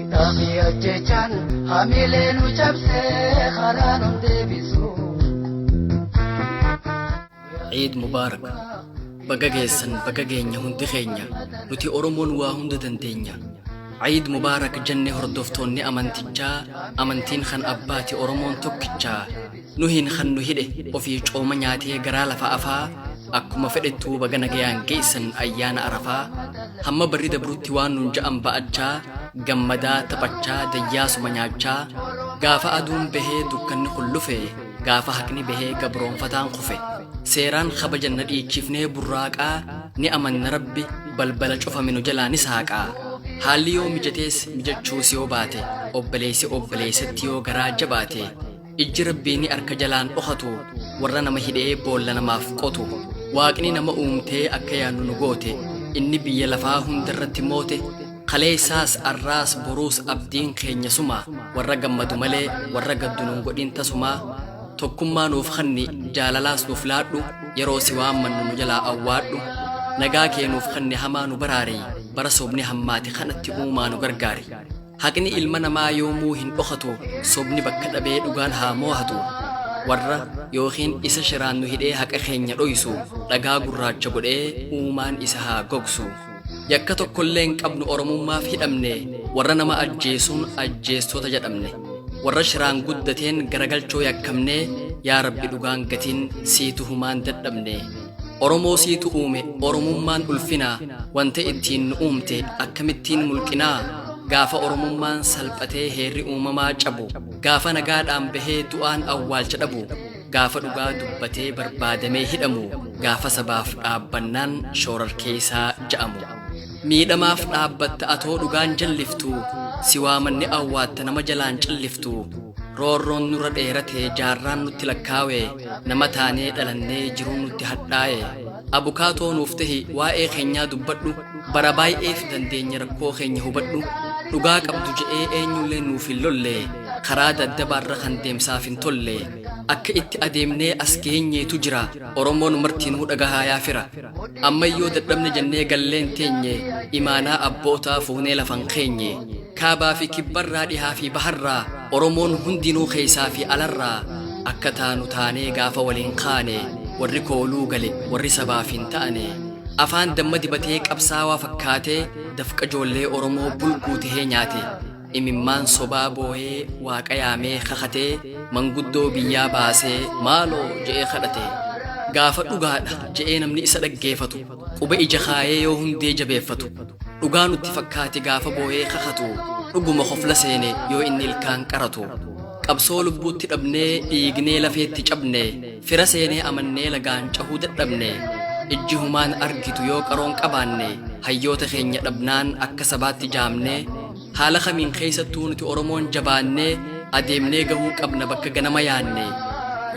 Hidhaa fi ajjechaan hamilee nu cabsee karaa nu deebisu. Ciid Mubaarak. Baga geessan, baga geenya hundi keenya. Nuti Oromoon waa hunda dandeenya. Ciid Mubaarak jenne hordoftoonni amantichaa, amantiin kan abbaati, Oromoon tokkichaa. Nuhin kan nu hidhe ofii cooma nyaatee garaa lafa afaa. Akkuma fedhettuu baga nagayaan geessan ayyaana Arafaa. Hamma barri dabrutti waan nun ja'an ba'achaa, gammadaa taphachaa, dayyaasuma nyaachaa. Gaafa aduun bahee dukkanni kullufe, gaafa haqni bahee gabroonfataan kufe, seeraan kabajanna dhiichifnee burraaqaa. Ni amanna, Rabbi balbala cufame nu jalaa ni saaqaa. Haalli yoo mijatees mijachuus yoo baate, obboleessi obboleessatti yoo garaa jabaate, ijji Rabbii ni arka jalaan dhokatu warra nama hidhee boolla namaaf qotu. Waaqni nama uumtee akka yaannu nu goote, inni biyya lafaa hundarratti moote. Kaleessaas, arraas, boruus abdiin keenya suma. Warra gammadu malee warra gaddu nun godhin tasumaa. Tokkummaa nuuf kanni, jaalalaas nuuf laadhu, yeroo si waammannu nu jalaa awwaadhu. Nagaa kee nuuf kanni, hamaa nu baraari, bara sobni hammaate kanatti uumaa nu gargaari. Haqni ilma namaa yoomuu hin dhokatu, sobni bakka dhabee dhugaan haa moohatu. Warra yookiin isa shiraan nu hidhee haqa keenya dhoysu, dhagaa gurraacha godhee uumaan isa haa gogsu. Yakka tokkollee hin qabnu, Oromummaaf hidhamne. Warra nama ajjeesuun ajjeestota jedhamne, warra shiraan guddateen garagalchoo yakkamne. Yaa Rabbi, dhugaan gatiin siitu humaan dadhabne. Oromoo siitu uume, Oromummaan ulfinaa. Wanta ittiin nu uumte akkamittiin mulqinaa? Gaafa Oromummaan salphatee heerri uumamaa cabu, gaafa nagaadhaan bahee du'aan awwaalcha dhabu, gaafa dhugaa dubbatee barbaadamee hidhamu, gaafa sabaaf dhaabbannaan shoorarkeessaa ja'amu, miidhamaaf dhaabbatta atoo dhugaan jalliftu, si waamanni awwaatta nama jalaan calliftu. Roorroon nurra dheerate, jaarraan nutti lakkaawe, nama taanee dhalannee jiruun nutti hadhaa'e. Abukaatoo nuuf tahi, waa'ee keenyaa dubbadhu, bara baay'eef dandeenya rakkoo keenya hubadhu. Dhugaa qabdu je'ee eenyullee nuuf hin lolle, karaa daddabaarra kan deemsaaf hin tolle akka itti adeemnee as geenyeetu jira. Oromoon martinuu dhagahaa yaa fira, ammayyoo dadhabne jennee galleen teenye, imaanaa abbootaa fuunee lafan keenye. Kaabaa fi kibbarraa, dhihaa fi baharraa, Oromoon hundinuu keessaa fi alarraa akka taanu taanee gaafa waliin kaane, warri kooluu gale, warri sabaaf hin ta'ane, afaan damma dibatee qabsaawaa fakkaatee dafqa ijoollee Oromoo bulguu tahee nyaate, imimmaan sobaa boohee waaqa yaamee kakatee, manguddoo biyyaa baasee maaloo je'ee kadhate, gaafa dhugaadha je'ee namni isa dhaggeeffatu, quba ija kaayee yoo hundee jabeeffatu, dhugaa nutti fakkaate gaafa booyee kakatu, dhuguma kofla seene yoo inni ilkaan qaratu. Qabsoo lubbuutti dhabnee, dhiignee lafeetti cabne, fira seenee amannee lagaan cahuu dadhabne, ijji humaan argitu yoo qaroon qabaanne, hayyoota keenya dhabnaan akka sabaatti jaamne. Haala kamiin keessattuu nuti Oromoon jabaannee adeemnee gahuu qabna bakka ganama yaanne.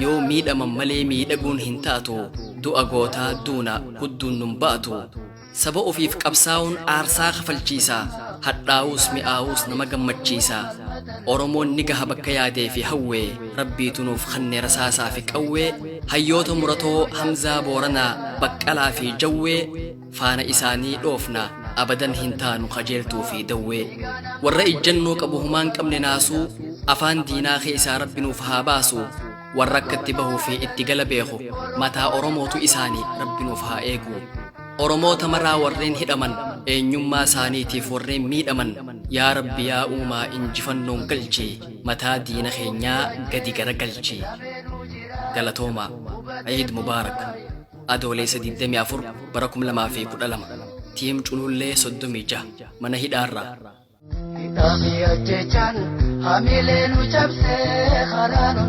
Yoo miidhaman malee miidhaguun hin taatu, du'a gootaa duuna hudduun nun ba'atu. Saba ofiif qabsaa'uun aarsaa kafalchiisa, hadhaa'uus mi'aawuus nama gammachiisa. Oromoon ni gaha bakka yaadee fi hawwee, Rabbiitu nuuf kanne rasaasaa fi qawwee. Hayyoota muratoo Hamzaa Booranaa, Baqqalaa fi Jawwee faana isaanii dhoofna, abadan hin taanu kajeeltuu fi dawwee. Warra ijjannoo qabu humaan qabne naasuu, afaan diinaa keessaa Rabbi nuuf haa baasu. Warra akka itti bahuu fi itti gala beeku mataa Oromootu isaanii Rabbi nuuf haa eegu. Oromoota maraa warreen hidhaman, eenyummaa isaaniitiif warreen miidhaman, yaa Rabbi, yaa uumaa, injifannoon galchi, mataa diina keenyaa gadi garagalchi. Galatoomaa. Ciid Mubaarak. Adooleessa 24 bara 2012, Team Culullee 36 mana hidhaarraa. Hidhaa fi ajjechaan hamilee nu cabsee karaa nu.